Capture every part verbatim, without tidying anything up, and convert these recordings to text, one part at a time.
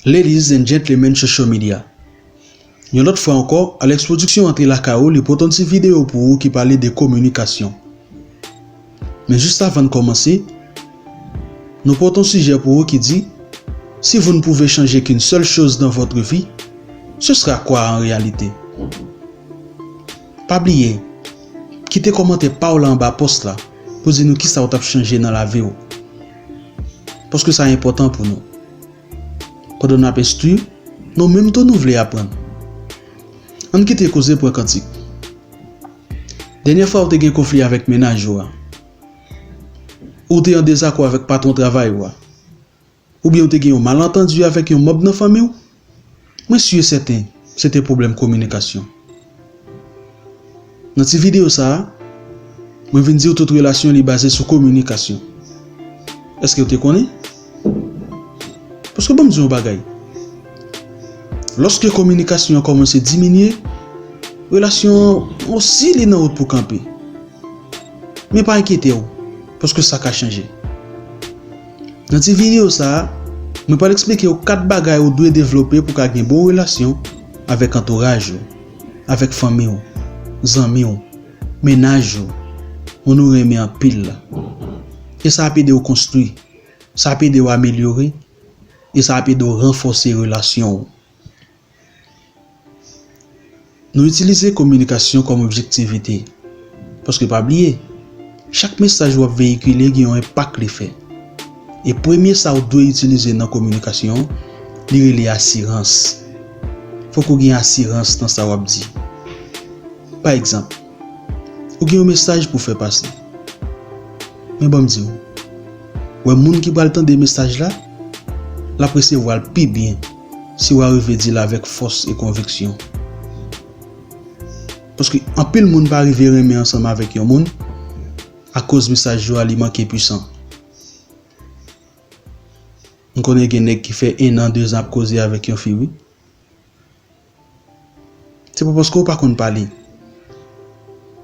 Ladies and gentlemen social media. Yon lòt fwa ankò, Alex Production antre lakay ou, li pote yon ti videyo pou ou ki pale de kominikasyon. Men jis avan n kòmanse, nou pote yon sijè pou ou ki di, si vous ne pouvez changer qu'une seule chose dans votre vie, ce sera quoi en réalité? Pa bliye, kite kòmantè pa w la anba pòs la pou di nou kisa w t ap chanje nan lavi w. Paske sa enpòtan pou nou. Pandan n ap enstwi, nou menm tou nou vle aprann. Ann kite koze pran kantik. Dènyè fwa w te gen konfli avèk mennaj ou a, ou te an dezakò avèk patwon travay ou a, oubyen w te gen yon malantandi avèk yon manm nan fanmi w, mwen si e sèten se te pwoblèm kominikasyon. Nan ti videyo sa a, mwen vin di w tout relasyon li baze sou kominikasyon. Èske w te konnen? Paske ban m di w yon bagay. Lòske kominikasyon an kòmanse diminye, relasyon an osi li nan wout pou kanpe. Men pa enkyete w, paske sa ka chanje. Nan ti videyo sa a, mwen pral eksplike w kat bagay ou dwe devlope pou w ka gen bon relasyon avèk antouraj ou, avèk fanmi w, zanmi w, mennaj ou, moun ou renmen anpil la. E sa ap ede w konstwi, sa ap ede w amelyore, e sa ap ede w ranfòse relasyon w. Nou itilize kominikasyon kòm objektivite. Paske pa bliye, chak mesaj w ap veyikile gen yon enpak li fè. E premye sa w dwe itilize nan kominikasyon, li rele asirans. Fòk ou gen asirans nan sa w ap di. Pa egzanp, ou gen yon mesaj pou fè pase. Men ban m di w, wè moun ki pral tande mesaj la, l ap resevwa l pi byen si w arive di l avèk fòs e konviksyon. Paske anpil moun pa rive renmen ansanm avèk yon moun akoz mesaj yo a li manke pwisan. M konnen gen nèg ki fè en an, de zan ap koze avèk yon fi, wi. Se pa paske w pa konn pale,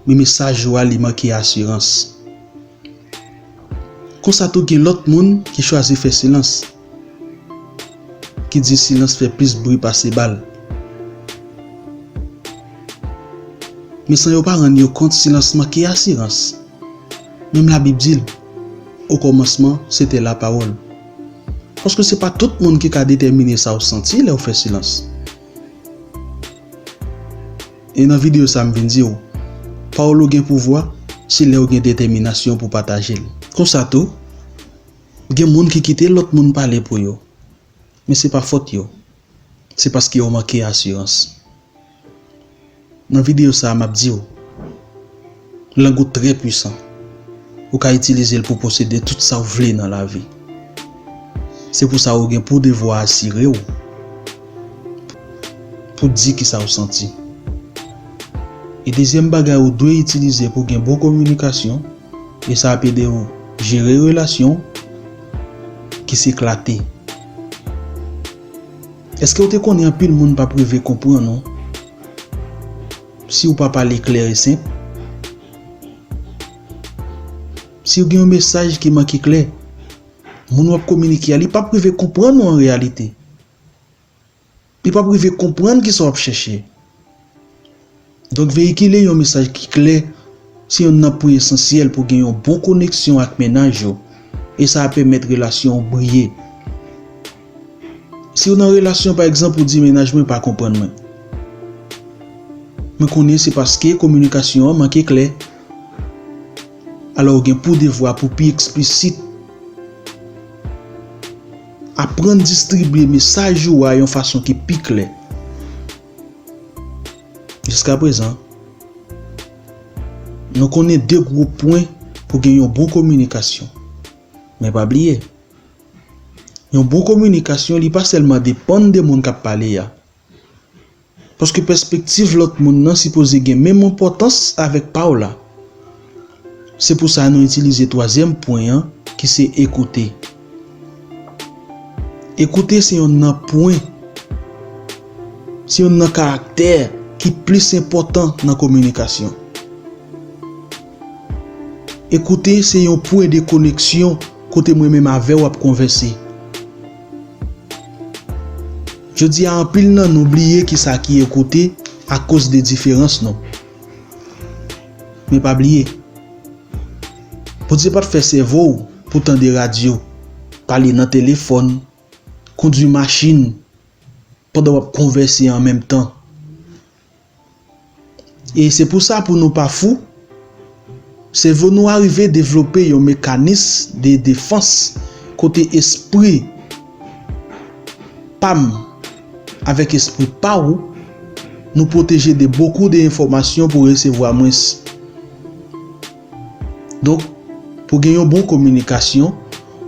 men mesaj ou a li manke asirans. Konsa tou gen lòt moun ki chwazi fè silans, ki di silans fè plis bri pase bal. Men san yo pa rann yo kont silans manke asirans. Menm Labib di l, okòmansman, se te lapawòl. Paske se pa tout moun ki ka detèmine sa w santi lè w fè silans. E nan videyo sa a m vin di w, pawòl ou gen pouvwa, se lè w gen detèminasyon pou pataje l. Konsa tou, gen moun ki kite lòt moun pale pou yo. Men se pa fòt yo. Se paske yo manke asirans. Nan videyo sa a, m ap di w, lang ou trè pwisan. Ou ka itilize l pou posede tout sa w vle nan lavi. Se pou sa ou gen pou devwa asire w pou di kisa w santi. E dezyèm bagay ou dwe itilize pou gen bon kominikasyon, e sa ap ede w jere relasyon w, ki se klate. Èske w te konnen anpil moun p ap rive konprann ou si w pa pale klè e senp? Si w gen yon mesaj ki manke klè, moun w ap kominike a, li p ap rive konprann ou an reyalite. Li p ap rive konprann kisa w ap chèche. Donk, veyikile yon mesaj ki klè se yonn nan pwen esansyèl pou gen yon bon koneksyon ak mennaj ou, e sa a pèmèt relasyon w briye. Si w nan relasyon, pa egzanp, ou di, mennaj mwen pa konprann mwen. Mwen konnen se paske kominikasyon an manke klè. Alò, ou gen pou devwa pou pi eksplisit. Aprann distribye mesaj ou a yon fason ki pi klè. Jiskaprezan, nou konnen de gwo pwen pou gen yon bon kominikasyon. Men pa bliye, yon bon kominikasyon, li pa sèlman depann de moun k ap pale a. Paske pèspektiv lòt moun nan sipoze gen menm enpòtans avèk pa w la. Se pou sa nou itilize twazyèm pwen an, ki se ekoute. Ekoute se yonn nan pwen, se yonn nan karaktè ki plis enpòtan nan kominikasyon. Ekoute se yon pwen de koneksyon kote mwen menm avè w ap konvèse. Jodi a, anpil nan nou bliye kisa ki ekoute akoz de diferans nou. Men pa bliye, Bondye pa t fè sèvo w pou tande radyo, pale nan telefòn, kondwi machin pandan w ap konvèse an menm tan. E se pou sa, pou nou pa fou, sèvo nou a rive devlope yon mekanis de defans kote espri pa m avèk espri pa w, nou pwoteje de bokou de enfòmasyon pou resevwa mwens. Donk, pou gen yon bon kominikasyon,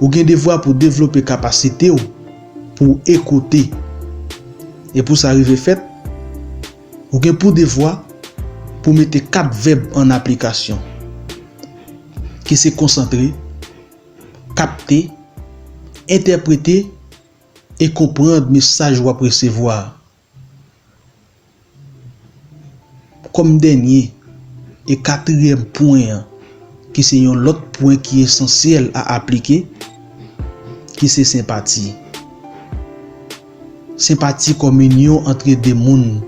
ou gen devwa pou devlope kapasite w pou w ekoute. E pou sa rive fèt, ou gen pou devwa pou mete kat vèb an aplikasyon, ki se konsantre, kapte, entèprete e konprann mesaj w ap resevwa a. Kòm dènye e katriyèm pwen an, ki se yon lòt pwen ki esansyèl a aplike, ki se senpati. Senpati kòm inyon ant de moun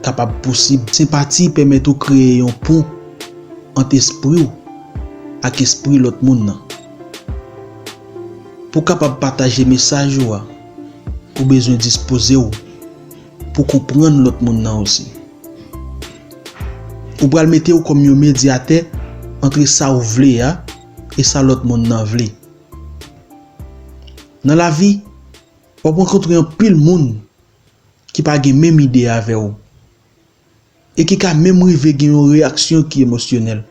kapab posib. Senpati pèmèt ou kreye yon pon ant espri w ak espri lòt moun nan. Pou w kapab pataje mesaj ou a, ou bezwen dispoze w pou konprann lòt moun nan osi. Ou pral mete w kòm yon medyatè ant sa w vle a e sa lòt moun nan vle. Nan lavi, w ap rankontre anpil moun ki pa gen menm ide avè w e ki ka menm rive gen yon reyaksyon ki emosyonèl.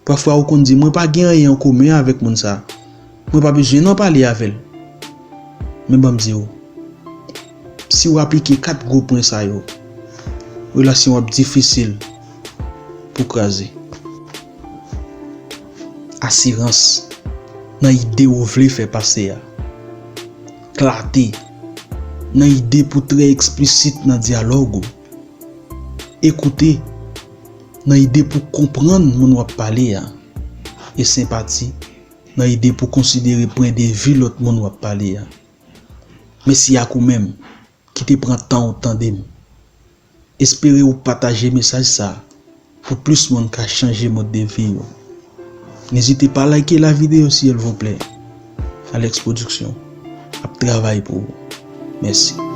Pafwa ou konn di, "Mwen pa gen anyen an komen avèk moun sa a. Mwen pa bezwen nan pale avè l." Men ban m di w, si w aplike kat gwo pwen sa yo, relasyon w ap difisil pou kraze. Asirans nan ide ou vle fè pase a. Klate nan ide pou trè eksplisit nan dyalòg ou. Ekoute nan ide pou konprann moun w ap pale a. E senpati nan ide pou konsidere pwen de vi lòt moun w ap pale a. Mèsi ak ou menm ki te pran tan w tande m. Espere w pataje mesaj sa a pou plis moun ka chanje mòd de vi yo. N'ezite pa like la videyo silvouplè. Alex Production ap travay pou ou. Mèsi.